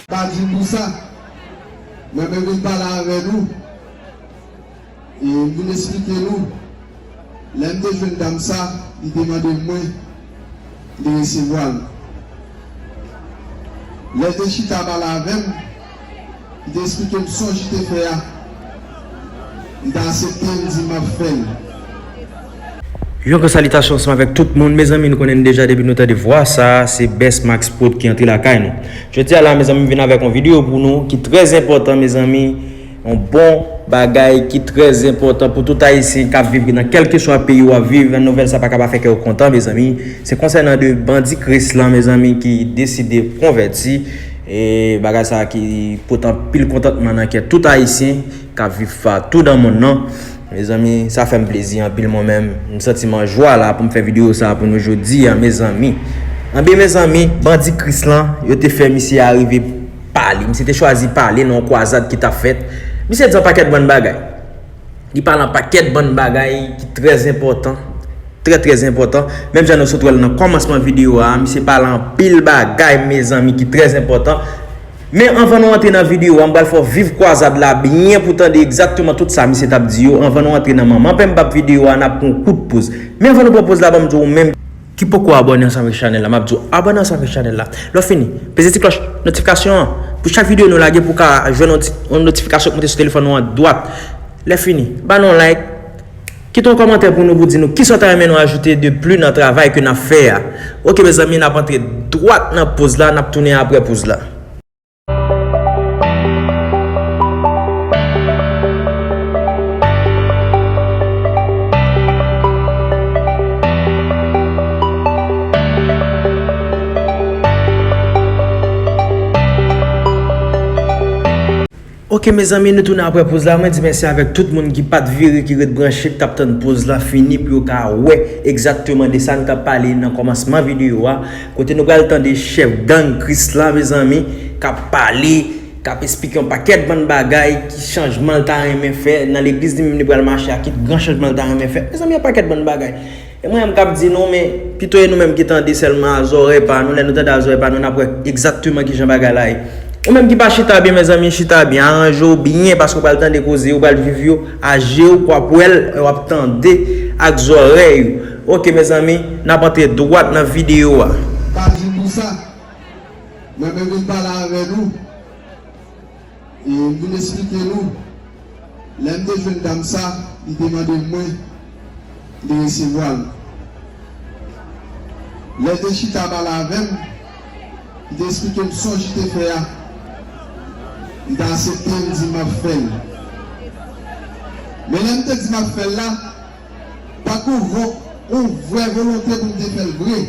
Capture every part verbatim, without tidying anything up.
Pa di m pou sa. Mwen menm vin pale avè nou. E m vin esplike nou. Lè m te jwenn dam sa, li te mande m mwen, m te resevwa l. Lè l te chita pale avè m, li te esplike m sonj li te fè a. M te aksepte, m di m ap fè l. Yon gran salitasyon ansanm avèk tout moun. Mezanmi, nou konnen deja depi nou tande vwa sa, se Best Max Prod ki antre lakay nou. Jodi a la, mezanmi, m vin avèk yon videyo pou nou ki trè enpòtan, mezanmi. Yon bon bagay ki trè enpòtan pou tout Ayisyen k ap viv nan kèlkeswa peyi w ap viv. Nouvèl sa pa ka pa fè kè w kontan, mezanmi. Se konsènan de bandi Krislan, mezanmi, ki deside konvèti. E bagay sa ki pote anpil kontantman nan kè tout Ayisyen k ap viv patou nan monn nan. Mezanmi, sa fè m plezi anpil mwen menm. M santi m an jwa la pou m fè videyo sa pou nou jodi a, mezanmi. Anben, mezanmi, bandi Krislan, yo te fè misye arive pale. Misye te chwazi pale nan yon kwazad ki t ap fèt. Misye di yon pakèt bann bagay. Li pale yon pakèt bann bagay ki trè enpòtan. Trè, trè enpòtan. Menm jan nou sot wè l nan kòmansman videyo a, misye pale anpil bagay, mezanmi, ki trè enpòtan. Men anvan nou antre nan videyo a, m pral fè w viv kwazad la byen pou w tande egzakteman tout sa misye t ap di yo. Anvan nou antre nan manman penbap videyo a, n ap pran yon kout poz. Men anvan nou pran poz la, ban m di w menm ki poko abòne ansanm avèk chanèl la, m ap di w abòne ansanm avèk chanèl la. Lè w fini, peze ti klòch notifikasyon an pou chak videyo nou lage pou w ka jwenn yon ti, yon notifikasyon k monte sou telefòn ou an dwat. Lè fini, ba nou yon like, kite yon kòmantè pou nou, pou di nou kisa w ta renmen nou ajoute de plis nan travay ke n ap fè a. Oke, mezanmi, n ap antre dwat nan poz la, n ap tounen apre poz la. Oke, mezanmi, nou tounen apre poz la. Mwen di mèsi avèk tout moun ki pa t vire, ki ret branche, ki t ap tann poz la fini pou yo ka wè egzakteman de sa n t ap pale nan kòmansman videyo a. Kote nou pral tande chèf gang Krislan, mezanmi, k ap pale, k ap esplike yon pakèt bann bagay, ki chanjman l ta renmen fè nan legliz li menm li pral mache a, ki gran chanjman l ta renmen fè. Mezanmi, yon pakèt bann bagay. E mwen menm k ap di nou, men pito e nou menm ki tande sèlman a zòrèy pa nou, lè nou tande a zòrèy pa nou, n ap wè egzakteman kijan bagay la ye. Ou menm ki pa chita byen, mezanmi, chita byen, aranje w byen, paske w pral tande koze yo, w pral viv yo, aje w, w ap wè l, w ap tande ak zòrèy ou. Oke, mezanmi, n ap antre dwat nan videyo a. Pa di m pou sa. Mwen menm vin pale avè nou. E m vin esplike nou, lè m te jwenn dam sa, li te mande m mwen, m te resevwa l. Lè l te chita pale avè m, li te esplike m sonj li te fè a. M te aksepte, m di m ap fè l. Men lè m te di m ap fè l la, pa t gon vo-, gon vrè volonte pou m te fè l vre,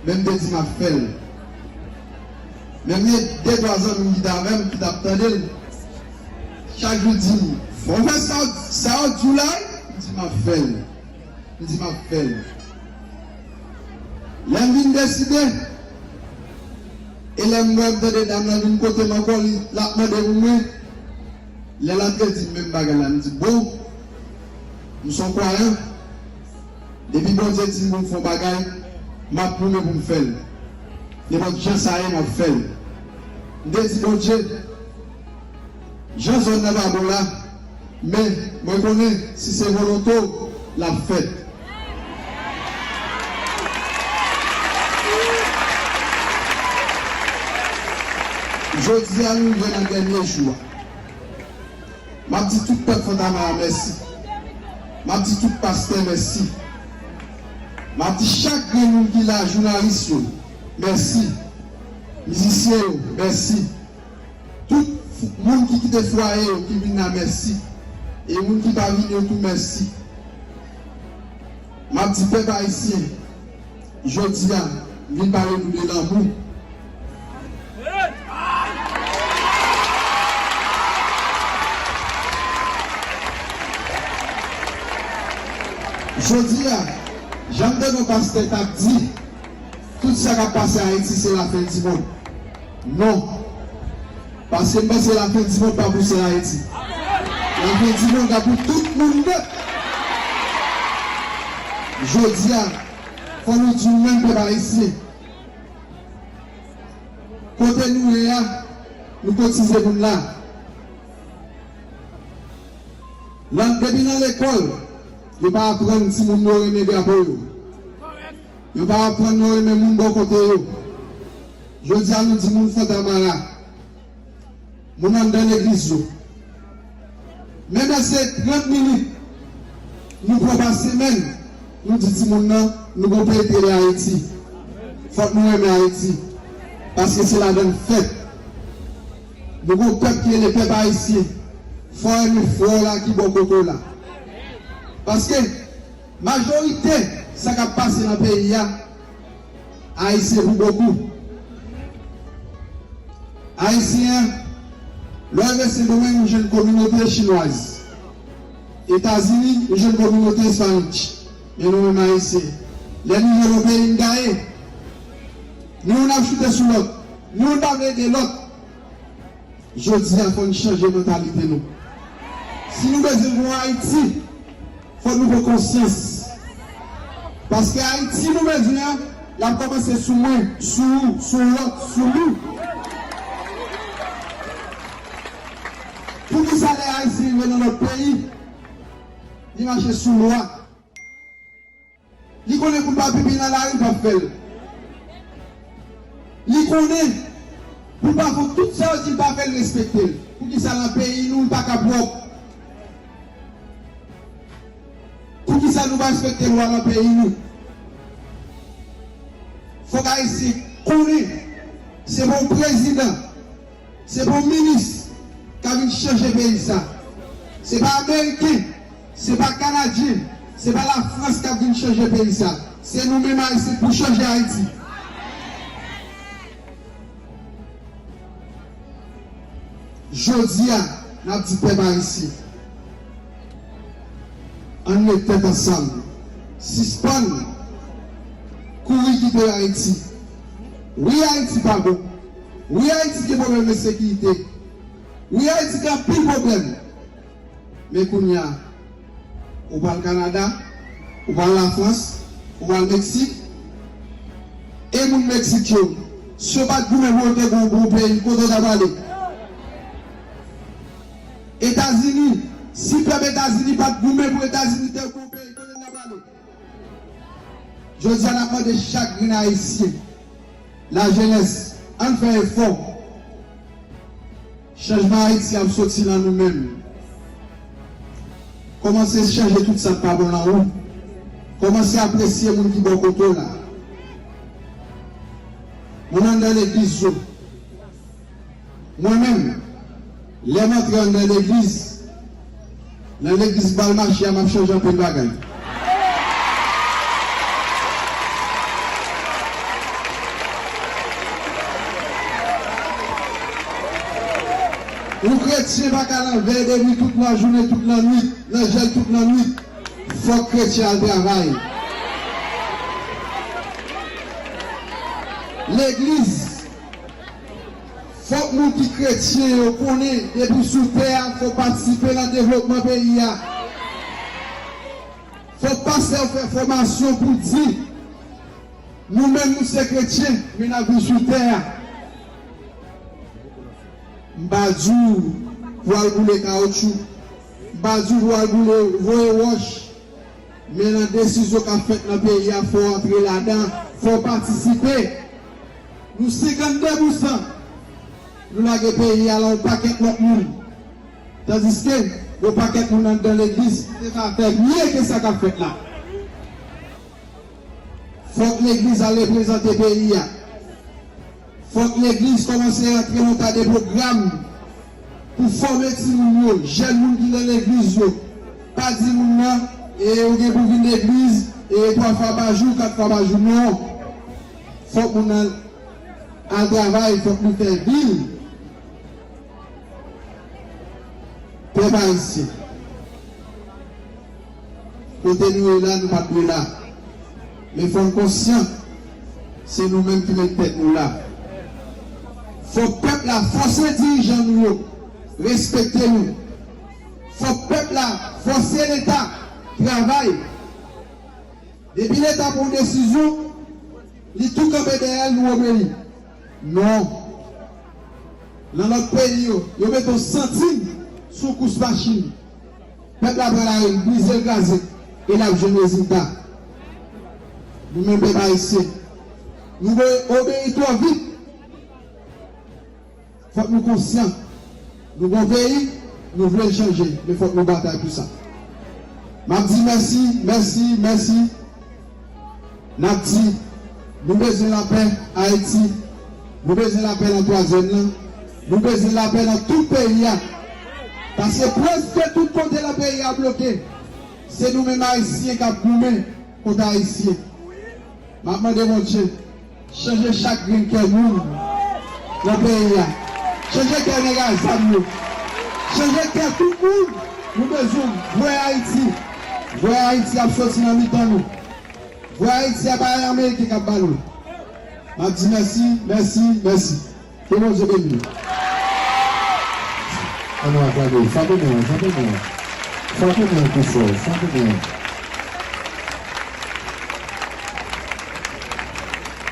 men m te di m ap fè l. Men m gen de twa zanmi m ki t avè m, ki t ap tande l. Chak jou di m, fò w fè sa, sa w di w la wi. M di m ap fè l. M di m ap fè l. Lè m vin deside, e lè m wè m tande dam nan vin kote m ankò, li, l ap mande pou mwen. Lè l antre di m menm bagay la, m di, bon, m se yon kwayan. Depi Bondye di m pou m fè yon bagay, m ap goumen pou m fè l. Nenpòt jan sa ye, m ap fè l. M te di Bondye, jan zòn nan pa bon la, men mwen konnen si se volonte w, l ap fèt. Jodi a, nou rive nan dènye jou a. M ap di tout pèp Fontamara mèsi. M ap di tout pastè mèsi. M ap di chak grenn moun ki la, jounalis yo, mèsi. Mizisyen yo, mèsi. Tout f-, moun ki kite fwaye yo, ki vin la, mèsi. E moun ki pa vin yo tou, mèsi. M ap di pèp ayisyen, jodi a, m vin pale nou de lanmou. Jodi a, jan m te gen yon pastè t ap di, tout sa k ap pase Ayiti se lafen dimonn. Non. Paske m panse lafen dimonn pa pou sèl Ayiti. Lafen dimonn ka pou tout moun nèt. Jodi a, fò nou di nou menm pèp ayisyen. Kote nou ye a, Nou kotize pou n la. Nan, depi nan lekòl, yo pa aprann timoun yo renmen drapo yo. Yo pa aprann yo renmen moun bò kote yo. Jodi a, nou di moun Fontamara, moun anndan legliz yo. Menm lè se trant minit, nou pran pa semèn, nou di timoun nan, nou gon peyi te rele Ayiti. Fòk nou renmen Ayiti. Paske se ladan l fèt. Nou gon pèp ki rele pèp ayisyen. Fò w renmen frè w la ki bò kote w la. Paske majorite sa k ap pase nan peyi a, Ayisyen pou bokou. Ayisyen an, lè w rive Sendomeng, ou jwenn kominote chinwaz. Etazini, ou jwenn kominote Espayòl. Men nou menm Ayisyen, lè nou rive nan peyi n gaye, ni youn ap choute sou lòt, ni youn pa vle ede lòt. Jodi a, fò n chanje mantalite nou. Si nou bezwen yon Ayiti, fò nou pran konsyans. Paske Ayiti nou bezwen an, l ap kòmanse sou mwen, sou ou, sou lòt, sou nou. Poukisa lè Ayisyen rive nan lòt peyi, li mache sou lwa? Li konnen pou l pa pipi nan lari, l p ap fè l. Li konnen pou l pa fè tout sa yo di l pa fè, l respekte l. Poukisa nan peyi nou, l pa ka pwòp? Poukisa nou pa respekte lwa nan peyi nou? Fòk Ayisyen konnen se pa yon prezidan, se pa yon minis k ap vin chanje peyi sa. Se pa Ameriken, se pa Kanadyen, se pa Lafrans k ap vin chanje peyi sa. Se nou menm Ayisyen pou chanje Ayiti. Jodi a, n ap di pèp ayisyen, ann met tèt ansanm. Sispann kouri kite Ayiti. Wi, Ayiti pa bon. Wi, Ayiti gen pwoblèm ensekirite. Wi, Ayiti gen anpil pwoblèm. Men kounye a, ou pral Kanada, ou pral Lafrans, ou pral Meksik, e moun Meksik yo, si yo pa t goumen pou yo te gon bon peyi, kote yo t ap ale? Etazini, si pèp Etazini pa t goumen pou Etazini te gon peyi, kote n ap ale? Jodi a, n ap mande chak grenn Ayisyen, lajenès, ann fè efò. Chanjman Ayiti ap soti nan nou menm. Kòmanse chanje tout sa k pa bon nan ou. Kòmanse apresye moun ki bò kote w la. Moun anndan legliz yo. Mwen menm, lè m antre anndan legliz, nan legliz m pral mache a, m ap chanje anpil bagay. Yon kretyen pa ka nan vèy de nwi tout lajounen, tout lannwit, nan jèn tout lannwit. Fòk kretyen al travay. Legliz, fòk moun ki kretyen yo konnen depi sou tè a, fòk patisipe nan devlopman peyi a. Fòk pastè yo fè fòmasyon pou di, nou menm nou se kretyen, men n ap viv sou tè a. M pa di w pou al boule kawoutchou. M pa di w pou al boule, voye wòch. Men nan desizyon k ap fèt nan peyi a, fò w antre ladan, fò w patisipe. Nou senkannde pousan, nou lage peyi a nan yon pakèt lòt moun. Tandiske, yon pakèt moun anndan legliz ki te ka fè mye ke sa k ap fèt la. Fòk legliz al reprezante peyi a. Fòk legliz kòmanse rantre nan ta de pwogram pou fòme timoun yo, jèn moun ki nan legliz yo. Pa di moun nan, e, ou gen pou vin legliz, e, twa fwa pa jou, kat fwa pa jou, non. Fòk moun nan al travay, fòk nou fè vil. Pèp ayisyen, kote nou ye la, nou pa t dwe la. Men fò n konsyan, se nou menm ki met tèt nou la. Fò pèp la fòse dirijan nou yo respekte nou. Fò pèp la fòse Leta travay. Depi Leta pran yon desizyon, li tou kanpe dèyè l, nou obeyi. Non. Nan lòt peyi yo, yo mete yon santim sou kous machin. Pèp la pran lari, l brize, l kraze, e l ap jwenn rezilta. Nou menm pèp ayisyen, nou obeyi twò vit. Fòk nou konsyan. Nou gon peyi, nou vle l chanje, men fòk nou batay pou sa. M ap di mèsi, mèsi, mèsi. N ap di, nou bezwen lapè Ayiti. Nou bezwen lapè nan twazyèm nan. Nou bezwen lapè nan tout peyi a. Paske prèske tout kote nan peyi a bloke. Se nou menm Ayisyen k ap goumen kont Ayisyen. M ap mande Bondye chanje chak grenn kè moun nan peyi a. Chanje kè nèg a zam yo. Chanje kè tout moun. Nou bezwen vwè Ayiti. Vwè Ayiti ap soti nan mitan nou. Vwè Ayiti a pa ameriken k ap ba nou. M ap di mèsi, mèsi, mèsi. Ke Bondye beni nou. Ann nou aklame, frape men an, frape men an. Frape men an pi fò, frape men an.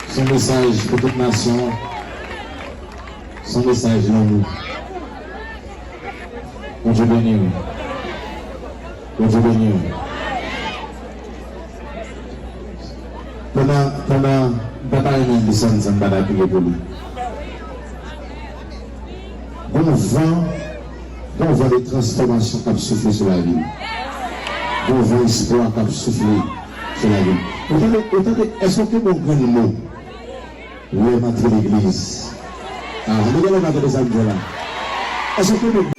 Se yon mesaj pou tout nasyon an. Se yon mesaj lanmou. Bondye beni w. Bondye beni w. Pandan, pandan, m pa ta renmen desann san m pa ta priye pou li. Gon van, gon van de transfòmasyon k ap soufle sou lavi l. Gon van espwa k ap soufle sou lavi l. Ou tande, ou tande, èske w te bon grenn mo lè m antre legliz? Ah, ann gade lè m antre sa m di la. Èske w te bon